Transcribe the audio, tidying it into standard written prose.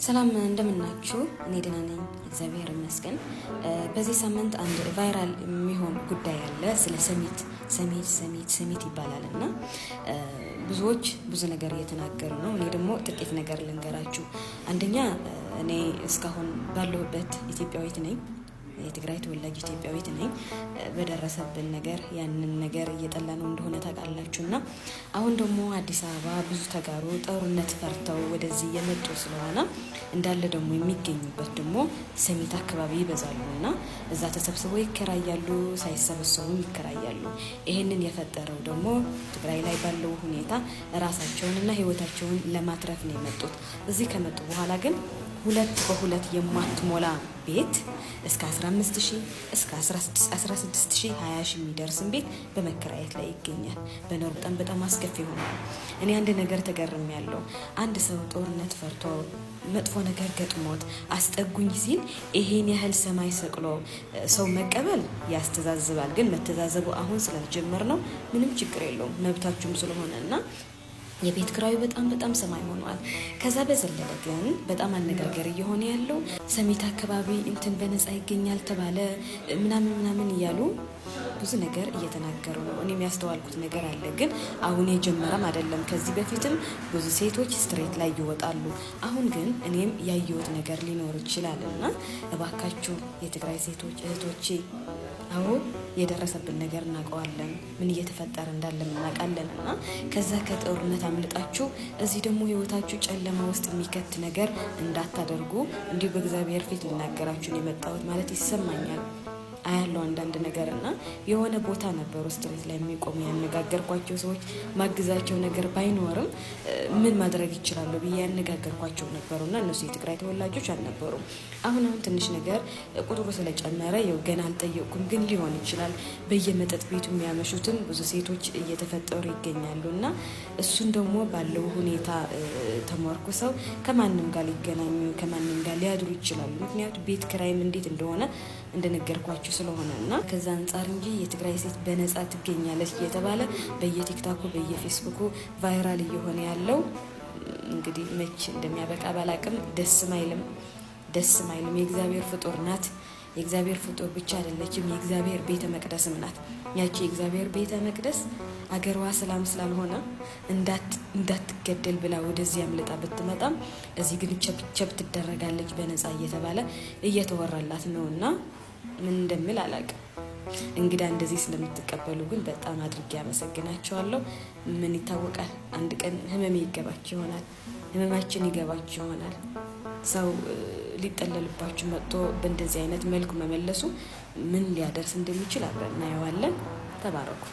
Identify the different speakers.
Speaker 1: ሰላም እንደምናችሁ፣ እኔ ደህና ነኝ፣ እግዚአብሔር ይመስገን። በዚህ ሳምንት አንድ viral የሚሆን ጉዳይ አለ። ስለ ሰሚት ሰሚት ሰሚት ሰሚት ይባላል እና ብዙዎች ብዙ ነገር እየተናገሩ ነው። እኔ ደግሞ ጥቂት ነገር ልንገራችሁ። አንደኛ እኔ እስካሁን ባለሁበት ኢትዮጵያዊት ነኝ። የትግራይ ተወላጅ ኢትዮጵያዊት ነኝ። በደረሰብን ነገር ያንን ነገር እየጠላ ነው እንደሆነ ታውቃላችሁ። እና አሁን ደግሞ አዲስ አበባ ብዙ ተጋሩ ጦርነት ፈርተው ወደዚህ የመጡ ስለሆነ እንዳለ ደግሞ የሚገኙበት ደግሞ ሰሚት አካባቢ ይበዛሉ እና እዛ ተሰብስበው ይከራያሉ፣ ሳይሰበሰቡም ይከራያሉ። ይሄንን የፈጠረው ደግሞ ትግራይ ላይ ባለው ሁኔታ ራሳቸውንና ህይወታቸውን ለማትረፍ ነው የመጡት። እዚህ ከመጡ በኋላ ግን ሁለት በሁለት የማትሞላ ቤት እስከ 15 ሺህ፣ እስከ 16 ሺህ፣ 20 ሺህ የሚደርስን ቤት በመከራየት ላይ ይገኛል። በኖር በጣም በጣም አስከፊ ሆኗል። እኔ አንድ ነገር ተገርም ያለው አንድ ሰው ጦርነት ፈርቶ መጥፎ ነገር ገጥሞት አስጠጉኝ ሲል ይሄን ያህል ሰማይ ሰቅሎ ሰው መቀበል ያስተዛዝባል። ግን መተዛዘቡ አሁን ስላልጀመር ነው ምንም ችግር የለውም፣ መብታችሁም ስለሆነ። እና የቤት ክራዩ በጣም በጣም ሰማይ ሆኗል። ከዛ በዘለለ ግን በጣም አነጋገር እየሆነ ያለው ሰሚት አካባቢ እንትን በነፃ ይገኛል ተባለ ምናምን ምናምን እያሉ ብዙ ነገር እየተናገሩ ነው። እኔም ያስተዋልኩት ነገር አለ። ግን አሁን የጀመረም አይደለም። ከዚህ በፊትም ብዙ ሴቶች street ላይ ይወጣሉ። አሁን ግን እኔም ያየሁት ነገር ሊኖር ይችላል። እና እባካችሁ የትግራይ ሴቶች እህቶቼ፣ አዎ የደረሰብን ነገር እናውቀዋለን፣ ምን እየተፈጠረ እንዳለ እናውቃለን። እና ከዛ ከጦርነት አምልጣችሁ እዚህ ደግሞ ህይወታችሁ ጨለማ ውስጥ የሚከት ነገር እንዳታደርጉ እንዲሁ በእግዚአብሔር ፊት ልናገራችሁን የመጣሁት ማለት ይሰማኛል። አያለው አንዳንድ ነገር። እና የሆነ ቦታ ነበሩ street ላይ የሚቆሙ ያነጋገርኳቸው ሰዎች፣ ማግዛቸው ነገር ባይኖርም ምን ማድረግ ይችላሉ ብዬ ያነጋገርኳቸው ነበሩ። እና እነሱ የትግራይ ተወላጆች አልነበሩም። አሁን አሁን ትንሽ ነገር ቁጥሩ ስለጨመረ ያው ገና አልጠየቅኩም፣ ግን ሊሆን ይችላል። በየመጠጥ ቤቱ የሚያመሹትም ብዙ ሴቶች እየተፈጠሩ ይገኛሉ። እና እሱን ደግሞ ባለው ሁኔታ ተመርኩሰው ከማንም ጋር ሊገናኙ፣ ከማንም ጋር ሊያድሩ ይችላሉ። ምክንያቱ ቤት ክራይም እንዴት እንደሆነ እንደነገርኳችሁ ስለሆነ እና ከዛ አንጻር እንጂ የትግራይ ሴት በነፃ ትገኛለች እየተባለ በየቲክታኩ በየፌስቡኩ viral እየሆነ ያለው እንግዲህ መች እንደሚያበቃ ባላቅም ደስም አይልም፣ ደስም አይልም። የእግዚአብሔር ፍጡር ናት። የእግዚአብሔር ፍጡር ብቻ አይደለችም፣ የእግዚአብሔር ቤተ መቅደስም ናት። ያቺ የእግዚአብሔር ቤተ መቅደስ አገሯ ሰላም ስላልሆነ እንዳትገደል ብላ ወደዚህ አምልጣ ብትመጣም እዚህ ግን ቸብቸብ ትደረጋለች በነፃ እየተባለ እየተወራላት ነው። እና ምን እንደምል አላውቅም። እንግዳ እንደዚህ ስለምትቀበሉ ግን በጣም አድርጌ አመሰግናቸዋለሁ። ምን ይታወቃል፣ አንድ ቀን ህመሜ ይገባችሁ ይሆናል፣ ህመማችን ይገባችሁ ይሆናል። ሰው ሊጠለልባችሁ መጥቶ በእንደዚህ አይነት መልኩ መመለሱ ምን ሊያደርስ እንደሚችል አብረን እናየዋለን። ተባረኩ።